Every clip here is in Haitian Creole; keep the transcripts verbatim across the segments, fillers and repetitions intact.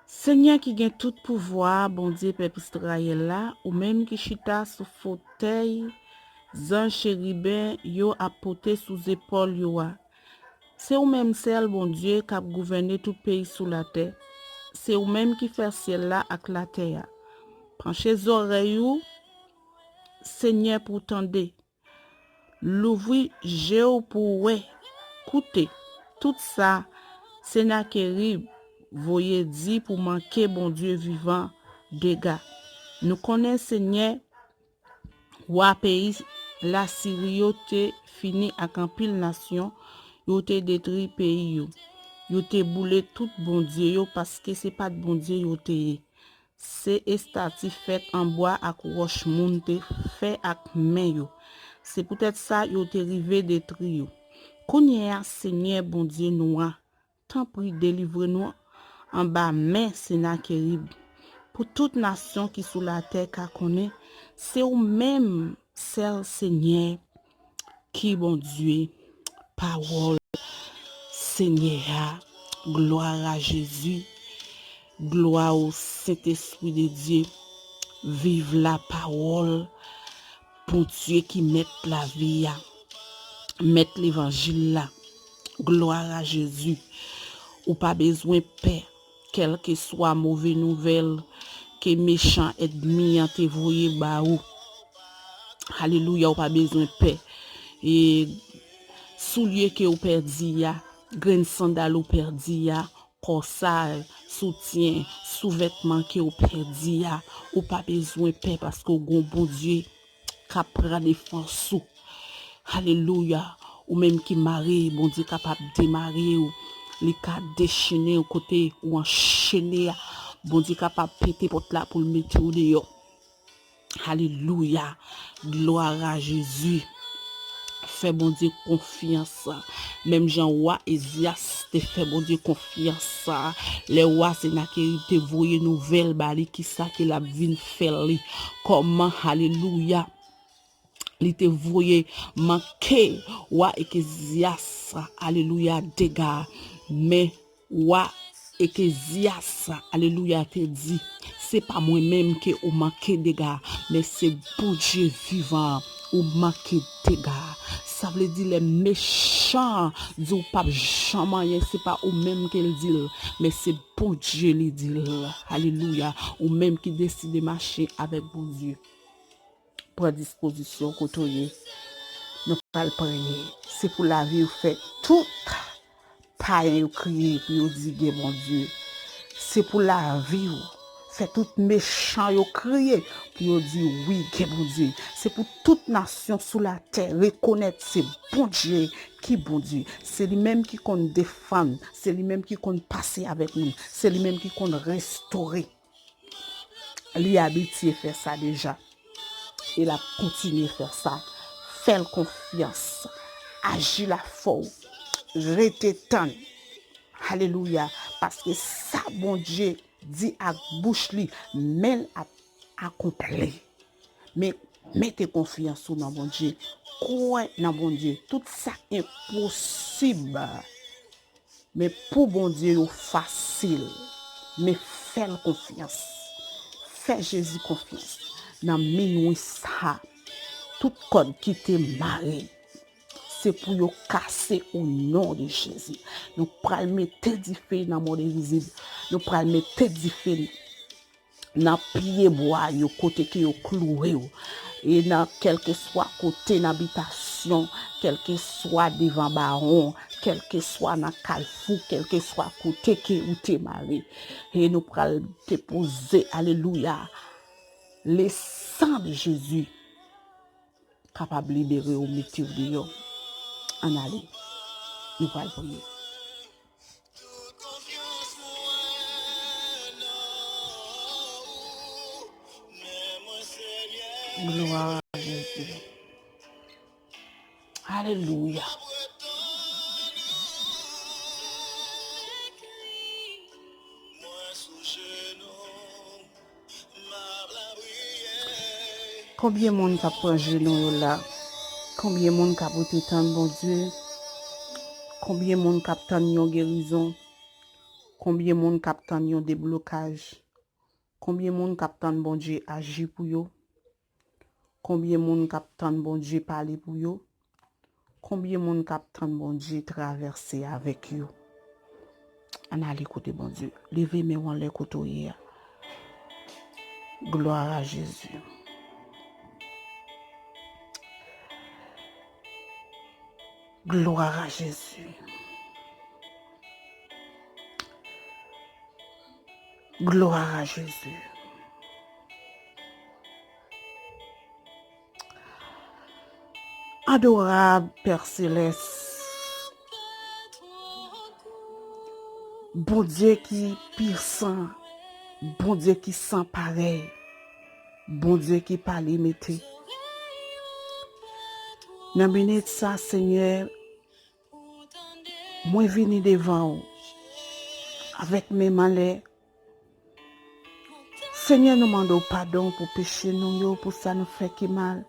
Senyè ki gen tout pouvwa a, Bondye pèp Izrayèl la, ou menm ki chita sou fotèy zanj cheriben yo ap pote sou zepòl yo a. Se ou menm sèl Bondye k ap gouvène tout peyi sou latè. Se ou menm ki fè syèl la ak latè a. Panche zòrèy ou, Senyè, pou w tande. Louvri je w pou w wè, koute, tout sa Senakerib voye di pou manke Bondye vivan dega. Nou konnen, Senyè, wa peyi Lasiri yo te fini ak anpil nasyon, yo te detwi peyi yo. Yo te boule tout bondye yo paske se pa t Bondye yo te ye. Se estati fèt an bwa ak wòch moun te fè ak men yo. Se poutèt sa yo te rive detwi yo. Kounye a, Senyè Bondye nou a, tanpri delivre nou anba men Senakerib, pou tout nasyon ki sou latè ka konnen se ou menm sèl Senyè ki Bondye. Pawòl Senyè a, glwa a Jezi, glwa o Sentespri de Dye, viv la pawòl Bondye ki mèt lavi a, mèt levanjil la, glwa a Jezi. Ou pa bezwen pè, kèlkeswa move nouvèl ke mechan ènmi an te voye ba ou. Alelouya, ou pa bezwen pè. E soulye ke ou pèdi a, grenn sandal ou pèdi a, kòsay, soutyen, souvètman ke ou pèdi a, ou pa bezwen pè paske ou gon Bondye k ap pran defans ou. Alelouya. Ou menm ki mare, Bondye kapab demare ou. Li ka dechene ou kote ou anchene a. Bondye kapab pete pòt la pou l mete ou deyò. Alelouya. Glwa a Jezi. Fè Bondye konfyans. Menm jan wa Ezyas te fè Bondye konfyans. Lè wa Senakerib te voye nouvèl ba li, kisa ke l ap vin fè li? Kòman, alelouya, li te voye manke wa Ekezyas, alelouya, dega. Men wa Ekezyas, alelouya, te di, se pa mwen menm ke ou manke dega, men se Bondye vivan an ou manke dega. Sa vle di lè mechan an di w p ap janm anyen, se pa ou menm ke l di l, men se Bondye li di l. Alelouya. Ou menm ki deside mache avèk Bondye. Pran dispozisyon kote w ye. Nou pral priye. Se pou lavi w fè tout payen yo kriye pou yo di gen Bondye. Se pou lavi w fè tout mechan yo kriye pou yo di wi gen Bondye. Se pou tout nasyon sou latè rekonèt se Bondye ki Bondye. Se li menm ki konn defann, se li menm ki konn pase avèk nou, se li menm ki konn restore. Li abitye fè sa deja. E l ap kontinye fè sa. Fè l konfyans. Aji lafwa w. Rete tann. Alelouya. Paske sa Bondye di ak bouch li, men l ap akonpli. Men mete konfyans ou nan Bondye. Kwè nan Bondye. Tout sa k enposib. Men pou Bondye yo fasil. Men fè l konfyans. Fè Jezi konfyans. Nan minwi sa, tout kòd ki te mare, se pou yo kase o non de Jezi. Nou pral mete dife nan mòn envizib. Nou pral mete dife nan pye bwa yo, kote ke yo klouwe yo. E nan kèlkeswa kote, nan bitasyon, kèlkeswa devan bawon, kèlkeswa nan kalfou, kèlkeswa kote ke ou te mare. E nou pral depoze, alelouya, le san de Jezi kapab libere w, mete w deyò. Ann ale. Nou pral priye. Glwa a Jezi. Alelouya. Konbyen moun k ap pran jenou yo la? Konbyen moun k ap rete tann Bondye? Konbyen moun k ap tann yon gerizon? Konbyen moun k ap tann yon deblokaj? Konbyen moun k ap tann Bondye aji pou yo? Konbyen moun k ap tann Bondye pale pou yo? Konbyen moun k ap tann Bondye travèse avèk yo? Ann ale kote Bondye. Leve men w anlè kote w ye a. Gloire à Jésus. Gloire à Jésus. Gloire à Jésus. Adorab Pè Selès, Bondye ki pwisan, Bondye ki san parèy, Bondye ki pa limite. Nan minit sa, Senyè, mwen vini devan w avèk men m anlè. Senyè, nou mande w padon pou peche nou yo, pou sa nou fè ki mal.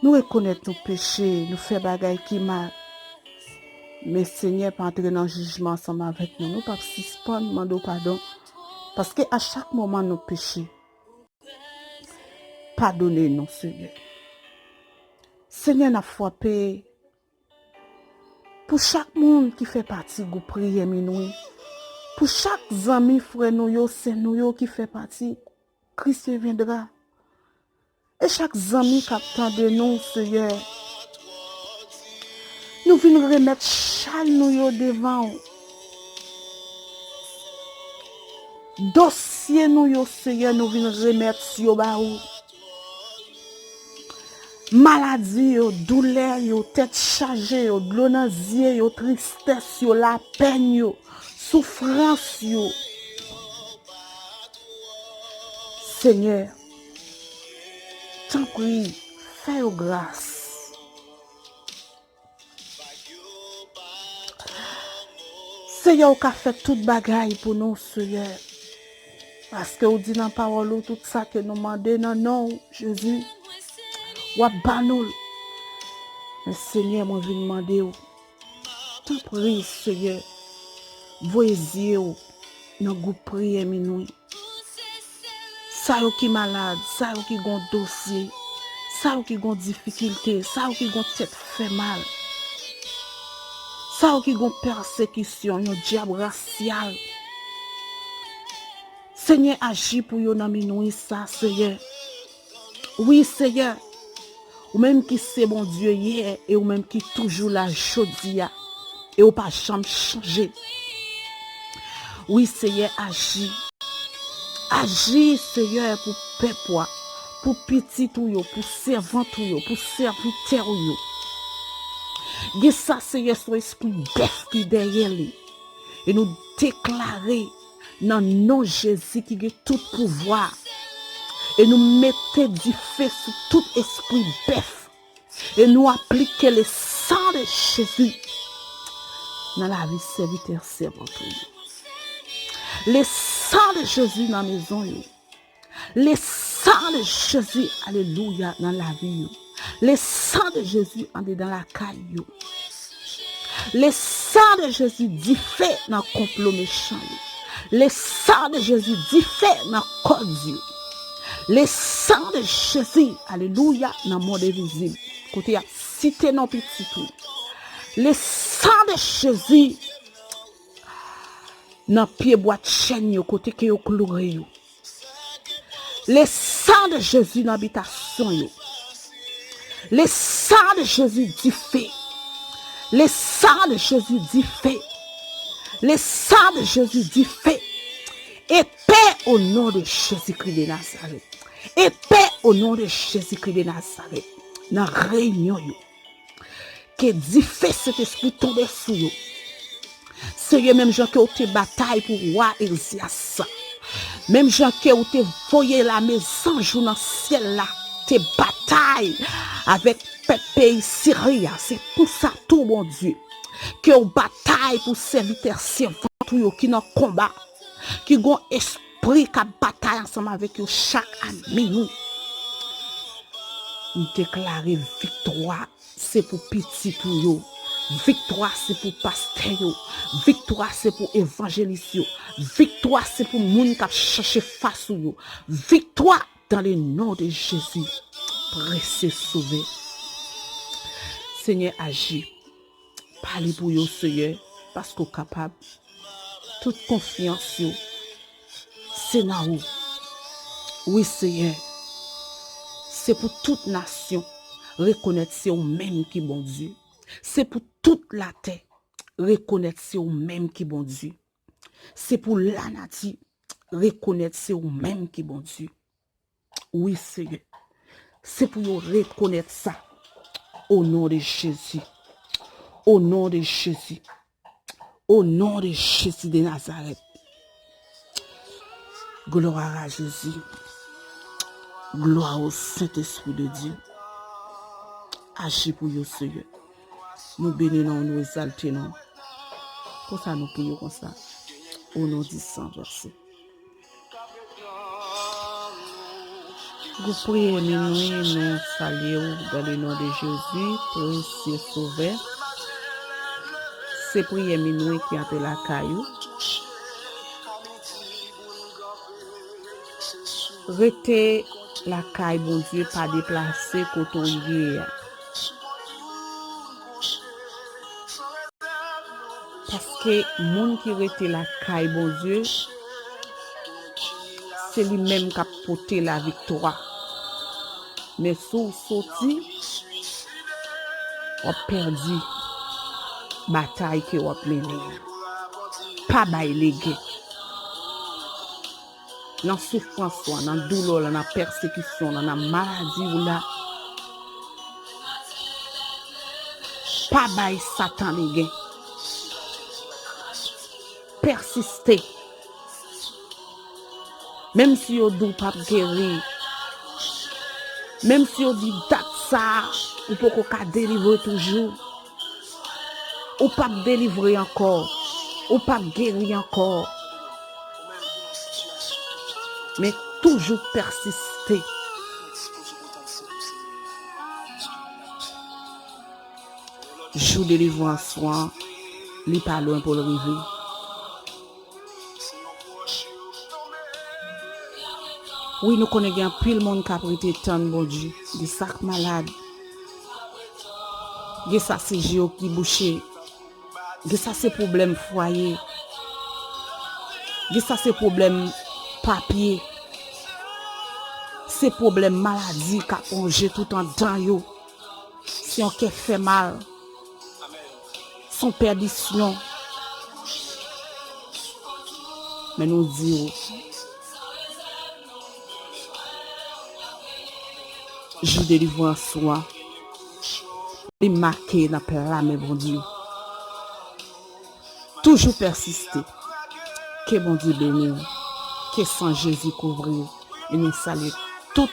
Nou rekonèt nou peche, nou fè bagay ki mal. Men Senyè, pa antre nan jijman ansanm avèk nou. Nou p ap sispann mande w padon. Paske a chak moman nou peche. Padone nou, Senyè. Senyè, n ap frape pou chak moun ki fè pati gwoup priyè minwi. Pou chak zanmi, frè nou yo, sè nou yo ki fè pati Christ viendra. E chak zanmi k ap tande nou, Senyè, nou vin remèt chay nou yo devan w. Dosye nou yo, Senyè, nou vin remèt yo ba ou. Maladi yo, doulè yo, tèt chaje yo, dlo nan zye yo, tristès yo, lapèn yo, soufrans yo. Senyè, tanpri, fè yo gras. Senyè, ou ka fè tout bagay pou nou, Senyè. Paske ou di nan pawòl ou, tout sa ke nou mande nan non w, Jezi, w ap ba nou l. Men Senyè, mwen vin mande w, tanpri, Senyè, voye zye w nan gwoup priyè minwi. Sa yo ki malad, sa yo ki gon dosye, sa yo ki gon difikilte, sa yo ki gon tèt fè mal, sa yo ki gon pèsekisyon, yon dyab rasyal. Senyè, aji pou yo nan minwi sa, Senyè. Wi, Senyè, ou menm ki se Bondye yè e ou menm ki toujou la jodi a, e ou pa janm chanje. Wi, Senyè, aji. Aji, Senyè, pou pèp ou a, pou pitit ou yo, pou sèvant ou yo, pou sèvitè ou yo. Gen sa, Senyè, se yon espri bèf ki dèyè li. E nou deklare nan non Jezi ki gen tout pouvwa. E nou mete dife sou tout espri bèf. E nou aplike le san de Jezi nan lavi sèvitè sèvant ou yo. Le san de Jezi nan mezon yo. Le san de Jezi, alelouya, nan lavi yo. Le san de Jezi andedan lakay yo. Le san de Jezi dife nan konplo mechan yo. Le san de Jezi dife nan kòz yo. Le san de Jezi, alelouya, nan mond envizib. Kote y ap site non pitit ou. Le san de Jezi nan pye bwat chèn yo, kote ke yo kloure yo. Le san de Jezi nan bitasyon yo. Le san de Jezi dife. Le san de Jezi dife. Le san de Jezi dife. Epe o non de Jezikri de Nazarèt. Epe o non de Jezikri de Nazarèt. Nan reyinyon yo. Ke dife Sentespri tonbe sou yo. Senyè, menm jan ke w te batay pou wa Ezyas, menm jan ke w te voye lame zanj ou nan syèl la, te batay avèk pèp peyi Siri a, se konsa tou, Bondye, ke w batay pou sèvitè sèvant ou yo ki nan konba, ki gon espri k ap batay ansanm avèk yo chak a minwi. M deklare viktwa se pou pitit ou yo. Viktwa se pou pastè yo. Viktwa se pou evanjelis yo. Viktwa se pou moun k ap chache fas ou yo. Viktwa dans le nom de Jésus. Prese sove. Senyè, aji. Pale pou yo, Senyè, paske w kapab. Tout konfyans yo, se nan ou. Wi, Senyè. Se pou tout nasyon rekonèt se ou menm ki Bondye. Se pou tout latè rekonèt se ou menm ki Bondye. Se pou lanati rekonèt se ou menm ki Bondye. Wi, Senyè. Se pou yo rekonèt sa. O non de Jezi. O non de Jezi. O non de Jezi de Nazarèt. Gloire à Jésus. Gloire au Saint-Esprit de Dieu. Aji pou yo, Senyè. Nou beni non, nou egzalte non. Konsa nou priye konsa. O non di san vèse. Gwoup priyè minwi, nou salye w dans le nom de Jésus, presye Sovè. Se priyè minwi ki antre lakay ou. Rete lakay Bondye, pa deplase kote w ye a. Paske moun ki rete lakay Bondye, se li menm k ap pote laviktwa. Men si w soti, w ap pèdi batay ke w ap mennen an. Pa bay legen. Nan soufrans ou an, nan doulè w lan, nan pèsekisyon w lan, nan maladi w la, pa bay Satan legen. Pèsiste. Menm si yo di w p ap geri, menm si yo di dat sa a, ou poko ka delivre toujou, ou p ap delivre ankò, ou p ap geri ankò. Men toujou pèsiste. Jou delivrans ou an, li pa lwen pou l rive. Wi, nou konnen gen anpil moun k ap rete tann Bondye. Gen sa k malad. Gen sa se je yo ki bouche. Gen sa se pwoblèm fwaye. Gen sa se pwoblèm papye. Se pwoblèm maladi k ap wonje tout anndan yo. Se yon kè k fè mal. Se yon pèdisyon. Men nou di w, jou delivrans ou an, li make nan pla men Bondye. Toujou pèsiste. Ke Bondye beni w. Ke san Jezi kouvri w. E nou salye tout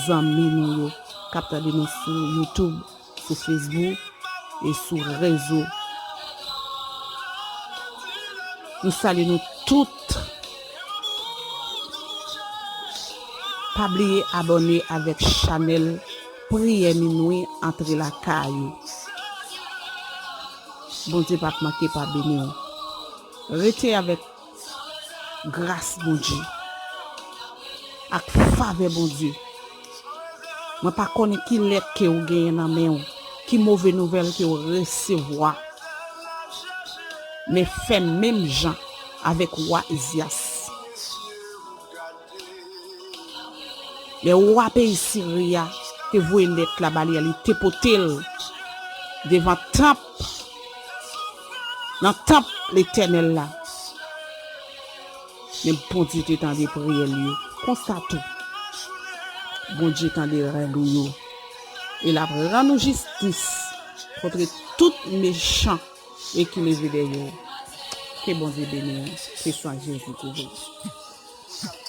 zanmi nou yo k ap tande nou sou YouTube, sou Facebook e sou rezo. Nou salye nou tout. Pa bliye abòne avèk chanèl Priyè Minwi Antre Lakay ou. Bondye p ap manke pa beni w. Rete avèk gras Bondye ak favè Bondye. Mwen pa konnen ki lèt ke w genyen nan men w, ki move nouvèl ke w resevwa, men fè menm jan avèk wa Ezyas. Lè wa peyi Siri a te voye lèt la ba li a, li te pote l devan tanp, nan tanp Letènèl la. Men Bondye te tande priyè l yo. Konsa tou, Bondye tande rèl ou yo. E l ap rann ou jistis kont tout mechan e ki leve dèyè w. Ke Bondye beni w. Ke san Jezi kouvri w.